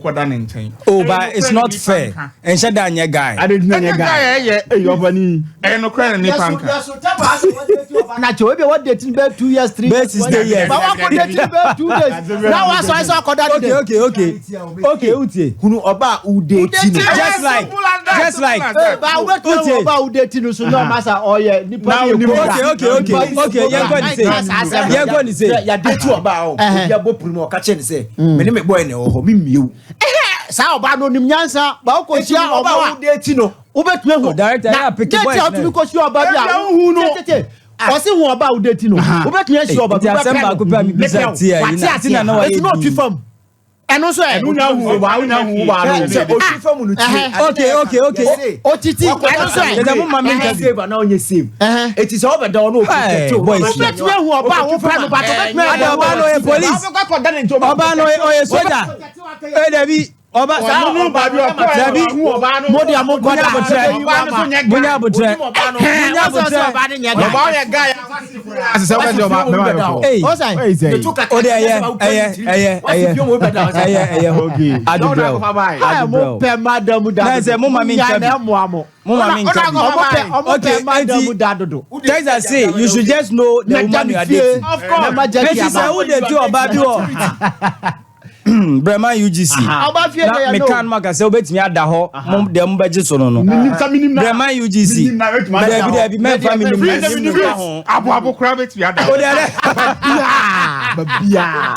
wokɔda ne nkyɛn. Oh, but it's not fair. Ɛnhyɛ da nyɛ guy. Ade gyina nyɛ Ɛnyɛ guy. guy ɛyɛ. Ɛyɛ ɔfani. Ɛyɛ nokorɛ na nipa nka. Na kyɛ obi a wɔde ti bɛ 2 years, 3 Bɛyɛ years, 60 years. Ba wakɔ de ti bɛ 2 days na wasɔ ɛsɛ ɔkɔda de. Okay, utie. Hunu ɔba a wode ti no. Just like, just like. Ba wobɛtumi Utie. ɔba a wode ti no so na ɔma sa ɔyɛ nipa Now bi yɛ onim- kobra. Okay, yɛnkɔ ne sei. Yɛnkɔ ne sei. Yɛade ti ɔba a obi abɔ puru mu, ɔka kyerɛ ne sɛ mene me boy na ɛwɔ hɔ, memmie wo. Saa ɔba no onim nyansa ba wokɔhyia ɔba ɔmo a a wode ti no. wobɛtumi ahu. Oh, director, Na yɛ apeke date boys a wotumi nɛ. kɔhyia ɔba bi a Ebi a wohu no. tete ɔse hu ɔba a wode ti no, wobɛtumi ahyia ɔba bi Nti asɛm wobɛpɛ baako no. pɛ a mebisa Mepɛ wo. tie a yi Wate na- aseɛ. ti na na wayɛ Eti na ɔtwi din. fam ɛno nso ɛ. Ɛno nya hu ɔbaa, wonya hu ɔbaa no. Sɛ ɔtwi fam no, tie. Okay. Otiti ɛno nso ɛ. Yɛdɛ mo ma mi nka bi. Save ana ɔnyɛ save? Eti sɛ ɔbɛda ɔno Hey, ɔprotect wo. boys. Wobɛtumi ahu ɔba a wopɛ no, but wobɛtumi Ada ahu ɔbaa no ɔyɛ police. Ɔbaa no ɔyɛ soja. Ee, dabi, ɔba saa. Ɔno baabi ɔkɔ ɛ. Dabi. Ɔhu ɔbaa no. Mo de a mo nkɔda. Munya abotire. Ɔbaa no so nyɛ guy. Munya abotire. Munya abotire. Ɔbaa ɔyɛ guy. Asesɛ wobɛgye ɔbaa bɛma yɛ fɔ. Ee. Ɔsan. O de ɛyɛ ɛyɛ ɛyɛ ɛyɛ ɛyɛ ɛyɛ. Adubrɛw. Ɛ mo pɛ madamu da. Na sɛ mo ma mi nka bi. Na ɛmoa mo. Mo ma mi nka bi. Ɔmo pɛ, ɔmo Okay, pɛ madamu enti- da dodo. Texas say you should just know the woman you are dating. Of course. Eti sɛ wo de ti ɔbaa bi wɔ Breman UGC. Ɔba fie Na de yɛ meka no. no maka sɛ wobɛtumi ada hɔ, mo deɛ mobɛgye so no. Minim sɛ minim na. Breman UGC. Minim na wetumi ada Dabi hɔ. dabi, mɛmfa minim Free na sɛ minim minim ka na. ho. Aboabo koraa bɛtumi ada. O de ɛdɛ. Babia.